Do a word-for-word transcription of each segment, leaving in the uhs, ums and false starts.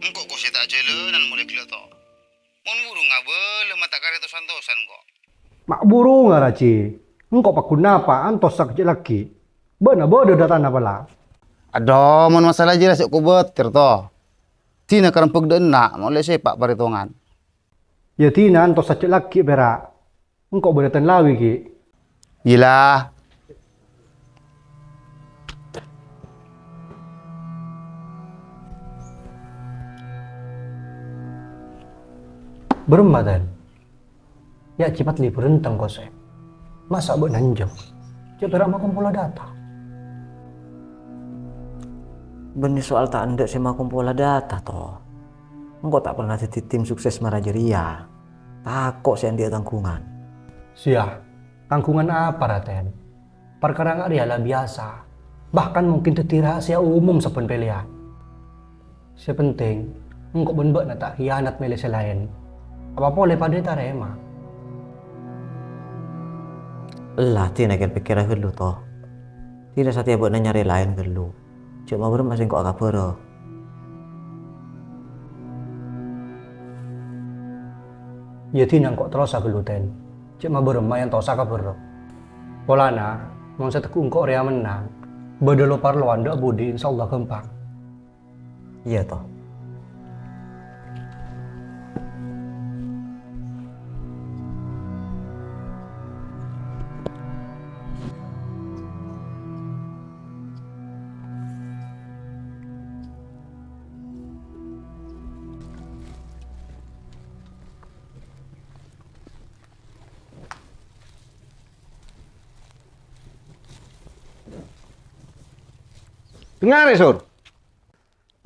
Engko' ko' sè ta' ajhâlânan molaè ghellâ', To. Mon buru ngabâlâ ma' ta' karè tos-antosan, ko'. Ma' buru ngara, Ji. Engko' paggun napa antos sakejjhâ' laghi'. Bâ'na bâdâ dâtana pala. Adhu, mon masalah jârèya sè ko' bâter, To. Dina karembhâk dâ' enna' molaè sèpa' parètongan. Yâ dina antos sajjhâ' laghi' pèra'. Engko' bâdâ tèn lawi, ghi'. Iyâ la. Bârâmma, Tèn? Yâ, jhâ' pat liburan tang kosè. Masa' bâ'na enjâ'? Jhâ' pèra' makompola data. Bânnè soal ta' endâ' sè makompola data, To. Engko' ta' pernah dhâddhi tim sukses mara jârèya. Tako' sè andi'â tangghungan. Siya, tangghungan apa, Raden? Parkara nga' rèya la biyasa, bahkan mungkin dhâddhi rahasia umum sabbhân pèlèyan. Sè penting, engko' bân bâ'na ta' khianat mèlè sè laèn. Apa polè padâ ètarèma. Ella, dina kèr-pèkkèra ghâllu, To. Dina satèya bâ'na nyarè laèn ghâllu. Jhâ' mabârâmma sè engko' akabhârâ. Yâ dina engko' terrosa ghâllu, Tèn. Jhâ' mabârâmma èyantosa kabhârâ. Polana, mon sè tegghu engko' rèya mennang, bâdâ lo-parlowan dâ' budi, insyaallah ghâmpang. Iyâ, To. Dengnga'è, Sur.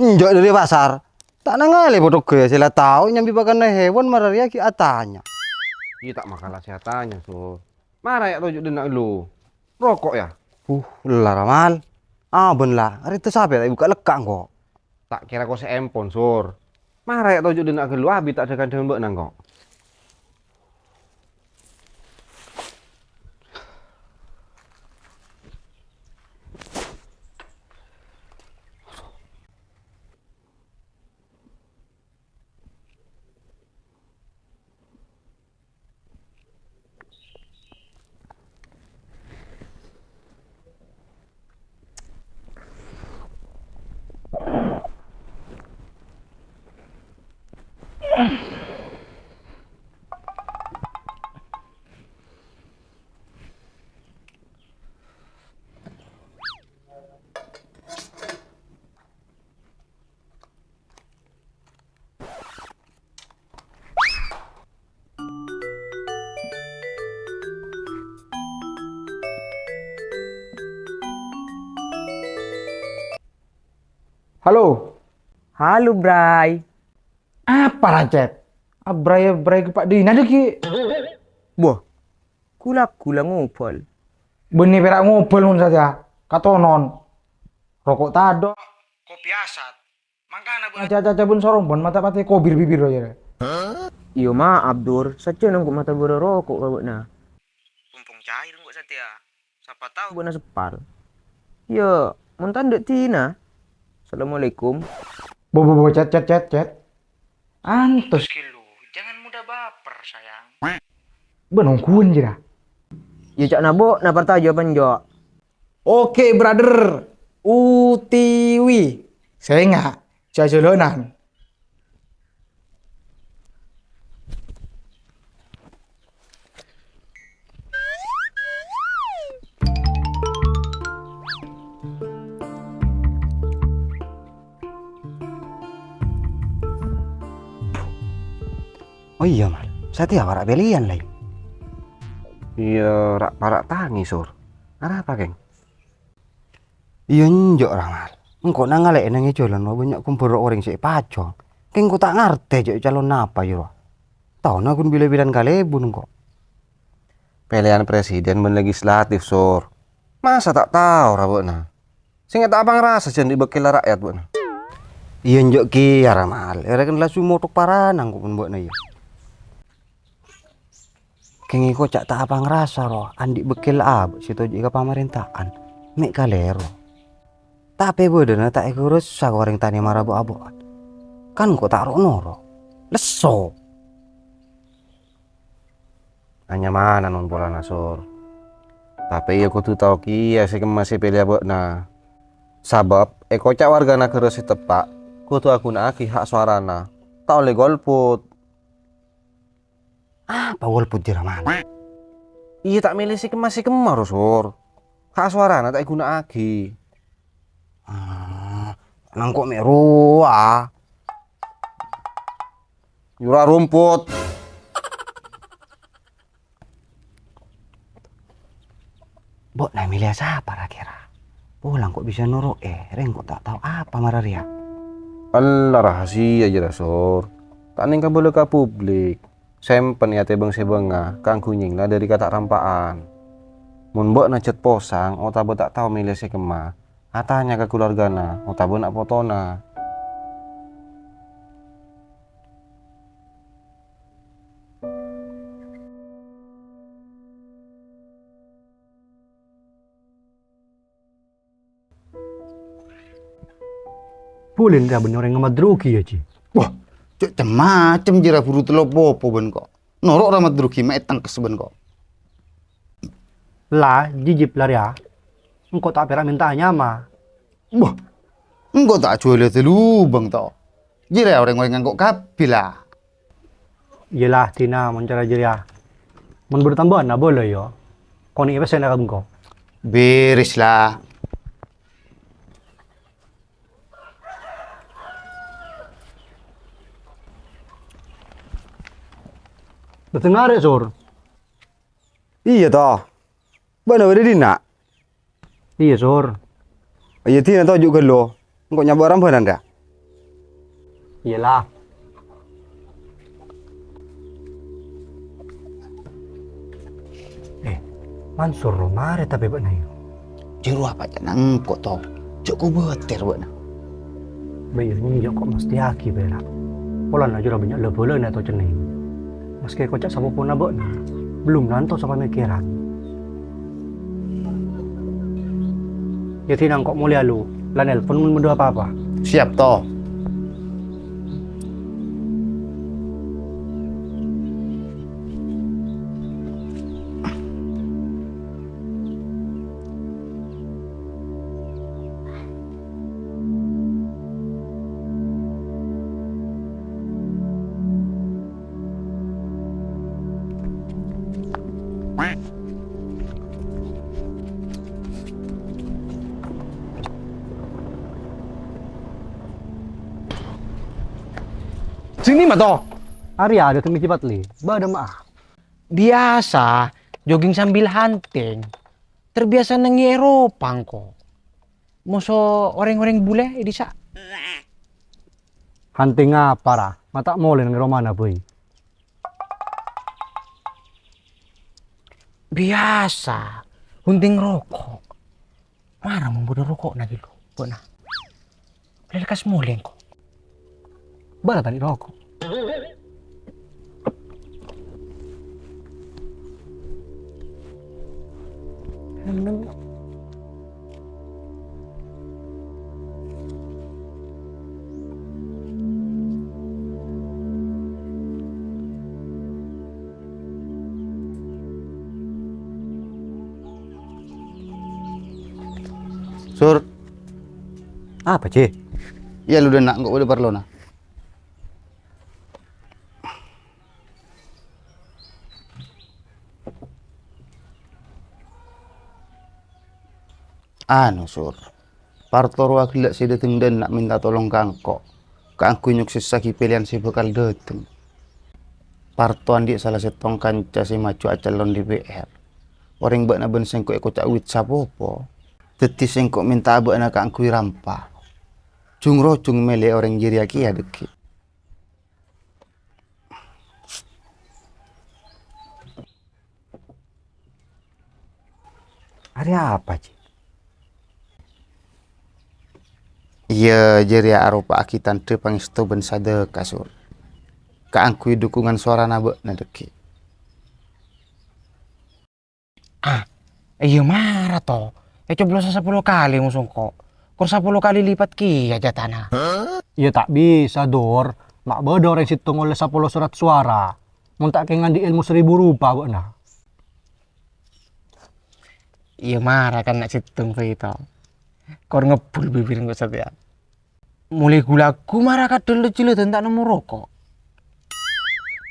Enjâ' dâri pasar, ta' nangalè potogghâ sè la tao nyambi pakanna hèwan mara rèya ghi' atanya. Iyâ ta' makala sè atanya, Sur. Mara yâ' toju' dhinna' ghâllu. Roko' yâ? Huh, ella, Ramal. Abân la, arèya sapè ta' èbukka' lekka' engko'. Ta' kèra ko' sè empon, Sur. Mara yâ' toju' dhinna' ghâllu, abit ta' dhâ-kandhâng bâ'na engko'. Halo. Halo, Bray. Apa, Racet? Abray-abray ka Pa' Dina dâggi'. Wah, gu-lagghu la ngobâl. Bânnè pèra' ngobâl mon satèya. Katonon. Roko' tadâ'. Kopi asat. Mangkana bâ-, aca-aca bân sorong bân mata patè kobir bibir, ya. Iyâ, maaf, Dur. Sajjhâna engko' mata bârâ roko' ka bâ'na. Mumpung cair engko' satèya. Sapa tao bâ'na seppal. Iyâ, mon ta' endâ' dina. Assalamualaikum. Bo, bo, bo, Cet, Cet, Cet, Cet. Antos, Gillu. Jangan mudah baper, sayang. Bân ongghuwân, jârèya. Iyâ, ca'na bâ'na partajâ apa enjâ'? Oke, brother. U T W. Sènga', jhâ' jhâlânan. Oh iyâ, Mal. Satèya para' pèlèyan, laèn. Iyâ, ra'-para' tangè, Sur. Arapa, Keng? Iyâ enjâ', Ramal. Engko' nangalè'è neng è jhâlân ma' bânnya' kombhâr orèng sè èpajhung. Kèng engko' ta' ngartè jâ' calon napa, yâ, rowa. Taona ghun bilâ-bilâ'ân kalèbun engko'. Pèlèyan presiden bân legislatif, Sur. Masa ta' tao, ra, bâ'na? Sènga' ta' apangrasa jhâ' andi' bâkkèlla ra'yat, bâ'na. Iyâ enjâ' kèya, Ramal. Èrèken la su mothok parana engko' bân bâ'na, iyâ. Kèng engko' ca' ta' apangrasa, ro, andi' bâkkèl abâ' sè toju'i ka pamarènta'an. Mè' kalèro. Tapè bâdâna ta' èghurus sakorèng tanè mara bo-abo'an. Kan engko' ta' ro'-noro'. Lesso. Anyamanan mon polana, Sur. Tapè iyâ kodhu tao kèya sè kemma sè èpèlèya bâ'na. Sabâb, è koca' warga naghârâ sè teppa', kodhu aghuna'aghi hak sowarana. Ta' ollè golput. Apa golput jârèya, Man? Iyâ, ta' mèlè sè kemma-sè kemma, ro, Sur. Hak sowarana ta' èghuna'aghi. Ah, nangko' mè' rowa. Nyora rompot. Bâ'na mèlèya sapa, ra-kèra? Pola engko' bisa noro'è, rèng engko' ta' tao apa mara rèya. Ella, rahasia jârèya, Sur. Ta' nèng kabâlâ ka publik. Sèmpen è atè bâng-sèbângnga kaangghuy nyèngla dhâri katarampa'an. Mon bâ'na jhât posang otabâ ta' tao mèlè sè kemma, atanya ka kalowargana otabâ na' potona. Bulân ra bân orèng ngamadrugi, yâ, Ji? Wah, cè' cem-macem jârèya buru tello popo bân ko'. Noro' ra madrugi ma' ètangkes bân ko'. La, jijib la rèya. Engko' ta' pèra' mènta'a nyama. Wah, engko' ta' ajhuwâlâ dalubâng, to. Jârèya orèng-orèng ngangko' kabbhi, la. Iyâ la, dina mon cara jârèya. Mon bâdâ tambâ'ânna bâlâ, yâ. Konè'è pèssèna ka bengko. Bèrès, la. Dâteng arè', Sur. Iyâ, to. Bâ'na bâdâ è dinna'? Iyâ, Sur. Iyâ, dina toju' ghâllu. Engko' nyabâ' rambhânan, ra? Iyâ, la. Eh, Mansur, marè tapè bâ'na, yâ? Jârowa apa ca'na engko', to? Jhâ' kobâtèr bâ'na. Bâi, nèng jhâ' ko' mastèyaghi pèra'. Polana jârowa bânnya' la-bâlâna, to, cennèng. Maskè koca' sapopona bâ'na, belum nantos sapamèkkèran. Yâ, dina engko' molèya, Lu. La nelpon mon bâdâ apa-apa. Siap, to. Sini, Mato. Arèya dâteng mè' cepat, Li. Bâdâ ma'a. Biyasa jogging sambil hunting. Terbiasa neng è Eropa engko'. Moso orèng-orèng bulè è dissa'. Hunting apa, ra? Ma' ta' molè neng romana bhâi. Biyasa, hunting roko'. Mara mon bâdâ roko'na ghâllu, bâ'na. Lè lekkas molè engko'. Bârâ tadâ' roko'. Sur. Apa, Ji? Iyâ, lu dâ' enna' engko' bâdâ parlona. Anu, Sur. Parto rowa ghellâ' sè dâteng dâ' enna' mènta tolong ka engko', kaangghuy nyoksessaghi pèlèyan sè bhâkal dâteng. Parto andi' sala sèttong kanca sè maju acalon D P R. Orèng bâ'na bân sèngko' èkoca' wit sapopo. Dhâddhi sèngko' mènta'a bâ'na kaangghuy rampa. Jung-rojung mèlè orèng jârèya kèya dhâggi'. Arèya apa, Ji? Iyâ, jârèya aropa'aghi tandhâ pangèsto bân sadhâka, Sur. Kaangghuy dhukungan sowarana bâ'na dhâggi'. Ah, iyâ mara, to. Ècoblosa sapolo kalè, mosongko. Kor sapolo kalè lipat kèya jatana. Iyâ ta' bisa, Dur. Ma' bâdâ orèng sèttong ollè sapolo sorat sowara. Mon ta' kèng andi' èlmo seribu rupa bâ'na. Iyâ mara kan na' sèttong bhâi to. Kor ngebbhul bibir engko' satèya. Molaè ghu-lagghu mara kadhâl jhâlâdhân ta' nemmo roko'.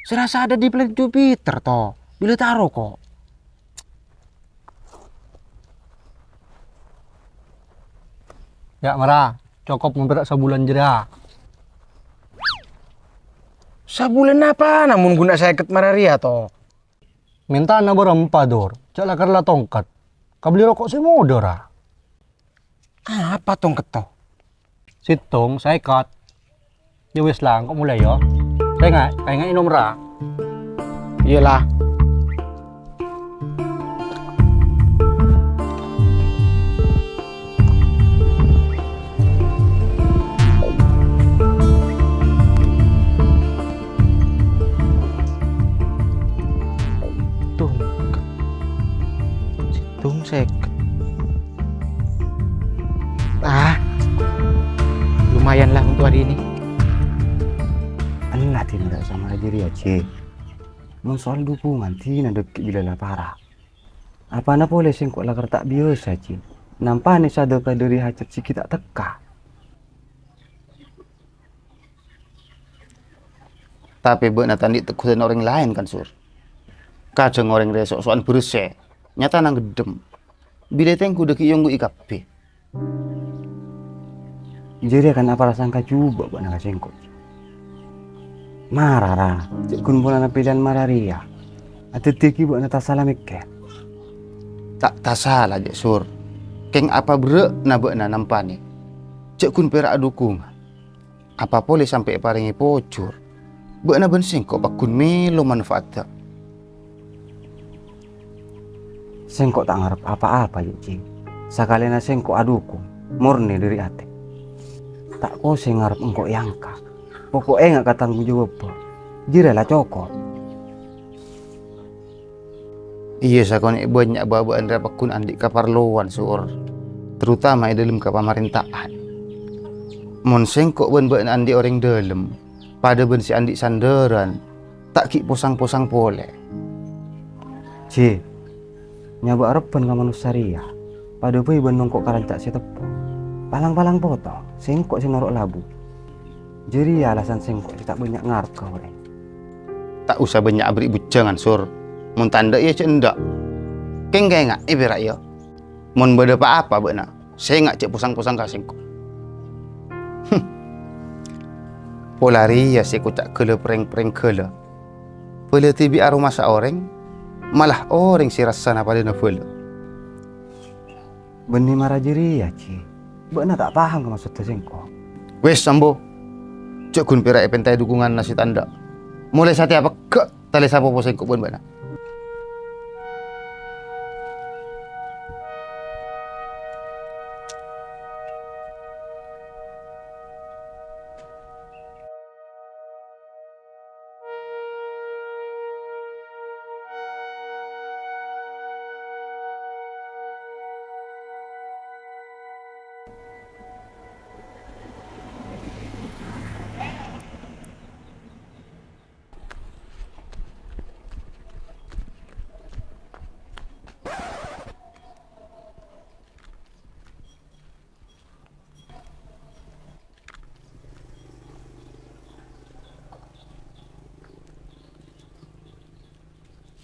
Sè rassa dhâddhi planèt Jupiter to, bilâ ta' aroko'. Yâ' mara, cokop mon pèra' sabulân jârèya. Sabulân apana mon ghu na' sèket mara rèya to? Mèntana bârâmpa, Dur? Jhâ' la-kala tongket. Kabelli roko' sè modâ, ra. Apa tongket to? Sèttong, sèket. Yâ wis la, engko' molaè, yâ. Kaènga', kaènga' ènom, ra. Iyâ la. Tongket. Sèttong sèket. Ah, lumayan lah untuk hari ini. Ella dinna' sama aja ri, Ji. Mon soal dukungan, dinna' dhâggi' bilâ la para'. Apana polè sèngko' lakar ta' biyasa, Ji. Nampa'ana sadhâka dhâri hajat sè ghi' ta' tekka. Tapè bâ'na ta' andi' tegghudhân orèng laèn, kan, Sur? Kadhâng orèng rè so'-so'an bherressè, nyatana ngèddhâm. Bilâ tèngghu dhâggi' èyongghu'i kabbhi. Jârèya kan apa la sangka jhubâ' bâ'na ka sèngko'. Mara, ra, cè' ghun polana pèlèyan mara rèya. Adhâddhiyâghi bâ'na tasala mèkkèr. Ta' tasala, jhâ' Sur. Kèng apa berrâ'na bâ'na nampa'ana? Jhâ' ghun pèra' adukungan. Apa polè sampè' èparèngè pojhur, bâ'na bân sèngko' pagghun mèlo manfaatta. Sèngko' ta' ngarep apa-apa, yâ, Ji. Sakalèna sèngko' adukung, mornè dhâri atè. Ta' kosè ngarep engko' èangka. Pokok ènga' ka tangghung jawabbhâ. Jârèya la cokop. Iyâ, sakonè' bânnya' bâ-bâ'ân rè pagghun andi' kaparlowan, Sur, terutama è dhâlem kapamarènta'an. Mon sèngko' bân bâ'na andi' orèng dhâlem, padâ bân sè andi' sandhârân, ta' ghi' posang-posang polè. Ji, nyabâ' arebbhân ka manossa rèya, padâ bhâi bân nongko' ka ranca' sè teppo. Palang-palang poto, sèngko' sè noro' labu. Jârèya alasan sèngko' sè ta' bânnya' ngarep ka orèng. Ta' osa bânnya' aberri' bujângan, Sur. Mon ta' endâ' iyâ jhâ' endâ'. Kèng kaènga'è pèra' iyâ. Mon bâdâ pa-apa bâ'na, sènga' jhâ' posang-posang ka sèngko'. Huh. Pola rèya sè èkoca' ghâlâ prèng-prèng ghâlâ. Bhâlâ dhibi' aromasa orèng, mala orèng sè rassana padâna bhâlâ. Bânnè mara jârèya, Ji. Bâ'na ta' paham ka maksodda sèngko'. Wis, ambu. Jhâ' ghun pèra' èpèntaè dukunganna sè ta' endâ'. Molaè satèya pegghâ' talè sapopo sèngko' bân bâ'na.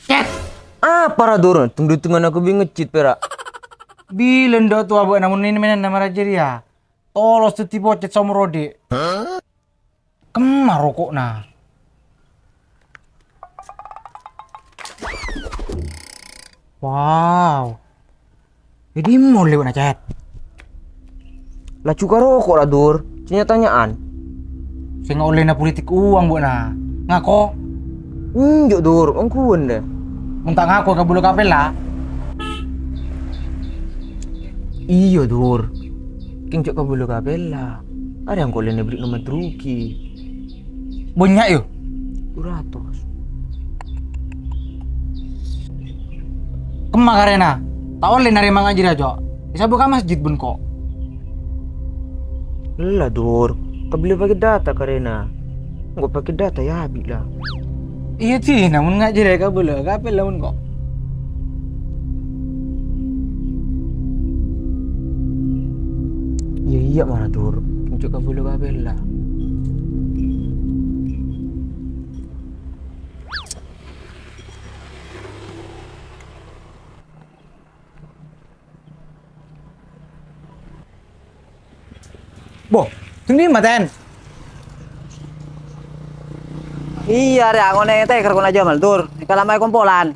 Cèt! Apa ra, Dur? Teng-dutengan aku bi ngejit pèra'. Bilân dâ' towa bâ'na mon mèn-mènanna mara jârèya. Tolos dhâddhi pocèt saomor odi'. Kemma roko'na? Wow. È dimma ollè bâ'na, Cèt? Laju ka roko' ra, Dur. Cè' nya-tanya'an. Sè ngaollèna politik uwang bâ'na. Ngako? Enjâ', Dur. Ongghuwân, dâ. Mon ta' ngako kabulâ kapèlla. Iyâ, Dur. Kèng jhâ' kabulâ kapèlla. Arèya engko' lè nèbrikno madrugi. Bânnya', yâ? Du ratos. Kemma karèna? Ta' ollè narèma ngajhâr, Cok. Èsabâ ka masjid bân ko'. Ella, Dur. Kabellu paket data karena. Engko' paket data ya abit la. Iyâ, Di, namong nga' jârèya kabellu, kapèl la mon ko'. Iyâ, iyâ, mara, Dur. Enjâ' kabellu kapèl la. Bo, dângdhi ma, Ten? Iyâ, rè, angona tèkèr kona Jamal, Dur. Kalamaè kompolan.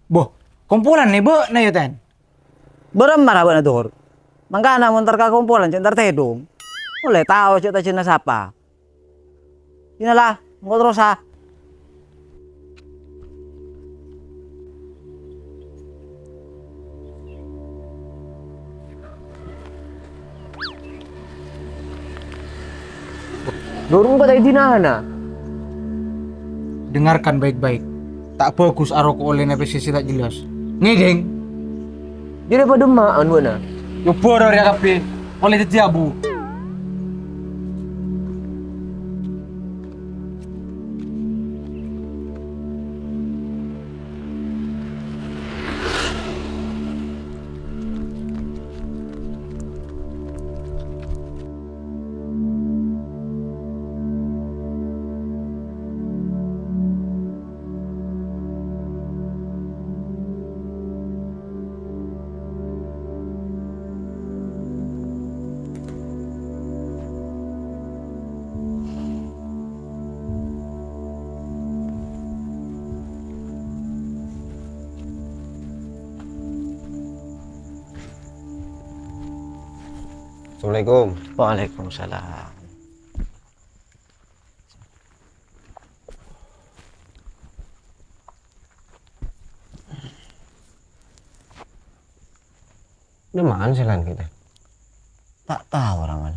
Bo, kompolan nè, bâ'na yâ, Ten? Bârâmma ra bâ'na, Dur? Mangkana mon entar ka kompolan, cè' entar tèdung. Ollè tao cè' tajhâna sapa. Dinala, engko' terrosa. Durung pada idinana. Dengarkan baik-baik. Ta' bhâghus aroko' ollèna pèssè sè ta' jelas. Ngèdhing? Jârèya padâ ma' anuna. Coba ro rèya kabbhi, polè dhâddhi abu. Assalamualaikum. Waalaikumsalam. Dimman sè laèn kita? Ta' tao, Ramal.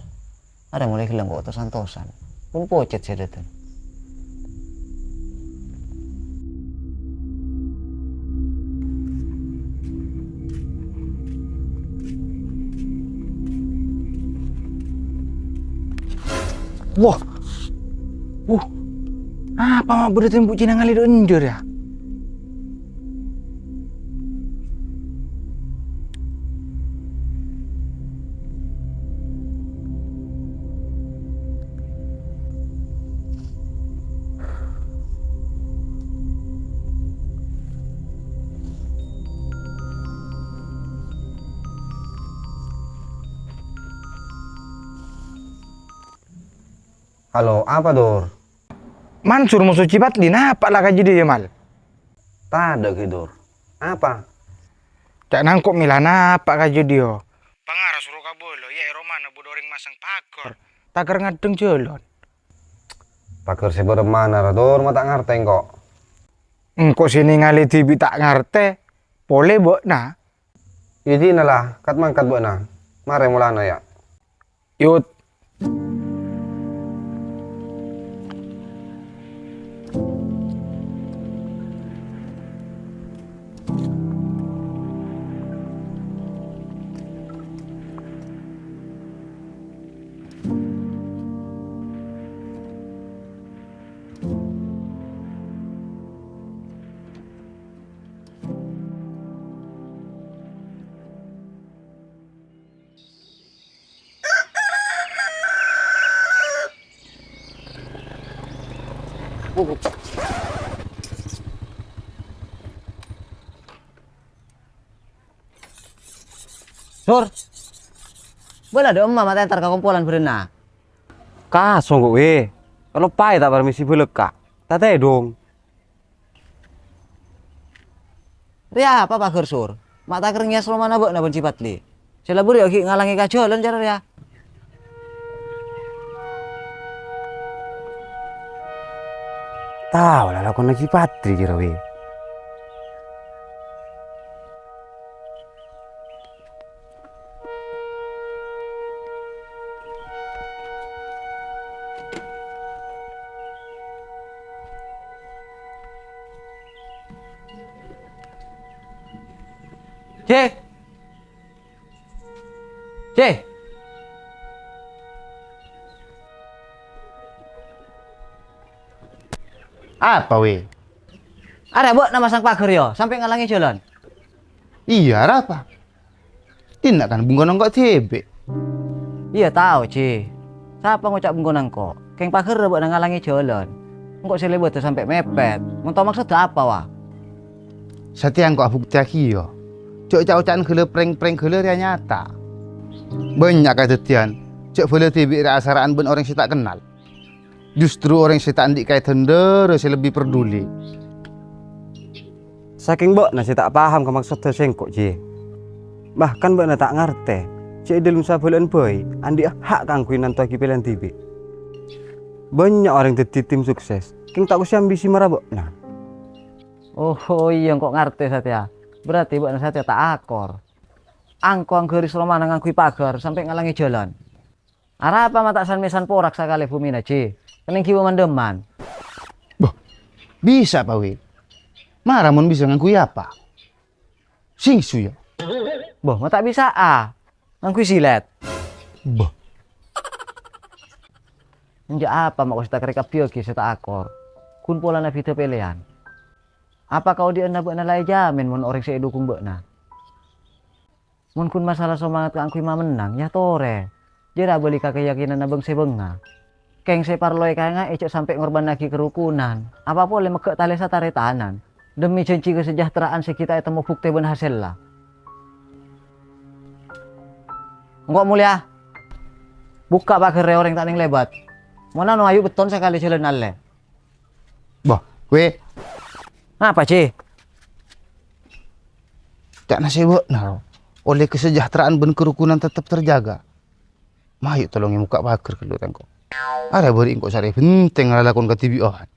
Arèya molaè ghellâ' engko' tos-antosan. Pon pocèt sè dâteng. Wah. Wuh. Apa ma' bâdâ tèmbhu' Cina ngalèdhu' enjâr, yâ? Halo, apa, Dur? Mansur moso Cipatli, napa la kajâdiyâ, Mal? Tadâ' ghi, Dur. Apa? Ca'na engko' mèla napa kajâdiyâ. Pangara soro kabâlâ, yâ, è romana bâdâ orèng masang paghâr. Taker ngaddheng jhâlân. Paghâr sè bârâmmana ra, Dur, ma' ta' ngartè engko'. Engko' sè nèngalè dhibi' ta' ngartè, polè bâ'na. Iyâ, dinala, kat-mangkat bâ'na. Marè molana, yâ. Yut. Sur, bâ'na dâ' emma ma' ta' entar ka kompolan bârâ'na? Kasong ko' wè. Kaloppaè ta' parmisi bâlâkka'. Ta' tèdung. Rèya apa, Pak Gersur? Ma' ta' kerrèng ngèyas romana bâ'na bân Cipatli. Sè la bâriyâ ghi' ngalangè ka jhâlân cara rèya. Tao lalakonna Cipatli jârèya, wè. Cè! Cè! Apa, wè? Arèya bâ'na masang paghâr, yâ, sampè' ngalangè jhâlân. Iyâ, arapa? Dinna' kan bengkona engko' dhibi'. Iyâ, tao, Ji. Sapa ngoca' bengkona engko'? Kèng paghârrâ bâ'na ngalangè jhâlân. Engko' sè lèbâdhâ sampè' mèpèt. Mon tao maksodda apa, wa? Satèya engko' abuktèyaghi, yâ. Jhâ' ca'-oca'an ghellâ' prèng-prèng ghellâ' rèya nyata. Bânnya' kadhâddhiyân, jhâ' bhâlâ dhibi' rèya asara'an bân orèng sè ta' kennal. Justru orèng sè ta' andi' kaèdhân dhârâ sè lebbi parduli. Sakèng bâ'na sè ta' paham ka maksodda sèngko', Ji. Bahkan bâ'na ta' ngartè jhâ' è dhâlem sabhâlâ'ân bhâi andi'â ha' kaangghuy nantowaghi pèlèyan dhibi'. Bânnya' orèng dhâddhi tim sukses, kèng ta' kosè ambisi mara bâ'na. Oh, iyâ, engko' ngartè satèya. Berarti bâ'na satèya ta' akor. Angko angghâris romana ngangghuy paghâr sampè' ngalangè jhâlân. Arapa ma' ta' san-mèsan porak sakalè bhumina, Ji? Kennèng ghi' bâ' mandhâman. Bâh, bisa, Pa' Wi. Mara mon bisa ngangghuy apa? Singsu, yâ? Bâh, ma' ta' bisa'a. Ngangghuy silèt. Bâh. Enjâ' apa ma' kosè ta' karè kabbhiyâghi sè ta' akor? Ghun polana bhidhâ pèlèyan. Apa kaodi'ânna bâ'na la èjhâmin mon orèng sè èdhukung bâ'na? Mon ghun masalah somangat kaangghuy mamennang, yâ torè. Jhâ' ra bâli ka kayakinanna bâng-sèbângnga. Kèng sè parlo èkaènga'è jhâ' sampè' ngorbhânnaghi karukunan, apa polè megghâ' talè sataretanan, dhemmi jhânjhi kasejahtera'an sè ghi' ta' ètemmo buktè bân hasèlla. Engko' molèya. Bukka' paghârrâ orèng ta' nèng lèbât. Mon ano ayu bâtton sakalè jhâlân allè. Bâh, Wi. Napa, Ji? Ca'na sè bâ'na, ro. Ollè kasejahtera'an bân karukunan tettep terjaga. Mayu tolongè mokka' paghâr ghâllu tèngko. Arèya bâri' engko' sarè bhenteng lalakon kadhibi'ân.